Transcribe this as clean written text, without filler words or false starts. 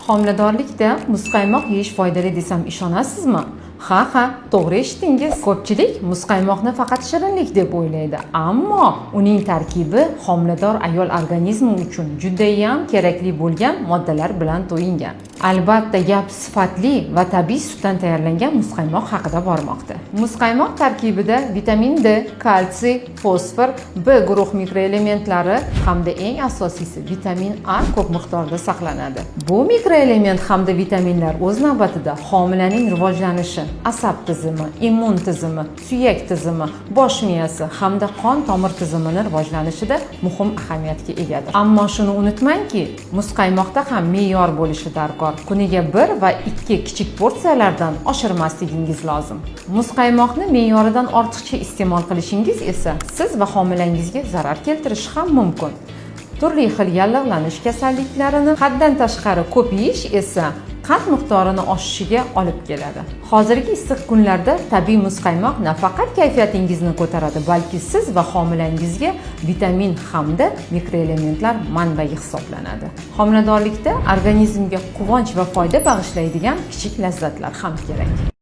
Homiladorlikda muzqaymoq yeyish foydali desam, ishonasizmi? Ha, to'g'ri eshitdingiz. Ko'pchilik muzqaymoqni faqat shirinlik deb o'ylaydi, ammo uning tarkibi homilador ayol organizmi uchun judayam kerakli bo'lgan moddalar bilan to'yingan. Albatta, gap sifatli va tabiiy sutdan tayyorlangan muzqaymoq haqida bormoqda. Muzqaymoq tarkibida vitamin D, kalsiy, fosfor, B guruh mikroelementlari hamda eng asosiysi, vitamin A ko'p miqdorda saqlanadi. Bu mikroelement hamda vitaminlar o'z navbatida homilaning rivojlanishi, asab tizimi, immun tizimi, suyak tizimi, bosh miyasi hamda qon tomir tizimini rivojlanishida muhim ahamiyatga egadir. Ammo shuni unutmangki, muzqaymoqda ham me'yor bo'lishi darkor. Kuniga 1 va 2 kichik porsiyalardan oshirmasligingiz lozim. Muzqaymoqni me'yoridan ortiqcha iste'mol qilishingiz esa siz va homilangizga zarar keltirishi ham mumkin. Turli xil yallig'lanish kasalliklarini haddan tashqari ko'p yeyish esa qand miqdorini oshishiga olib keladi. Hozirgi issiq kunlarda tabiiy muzqaymoq nafaqat kayfiyatingizni ko'taradi, balki siz va homilangizga vitamin hamda mikroelementlar manbai hisoblanadi. Homiladorlikda organizmga quvonch va foyda bag'ishlaydigan kichik lazzatlar ham kerak.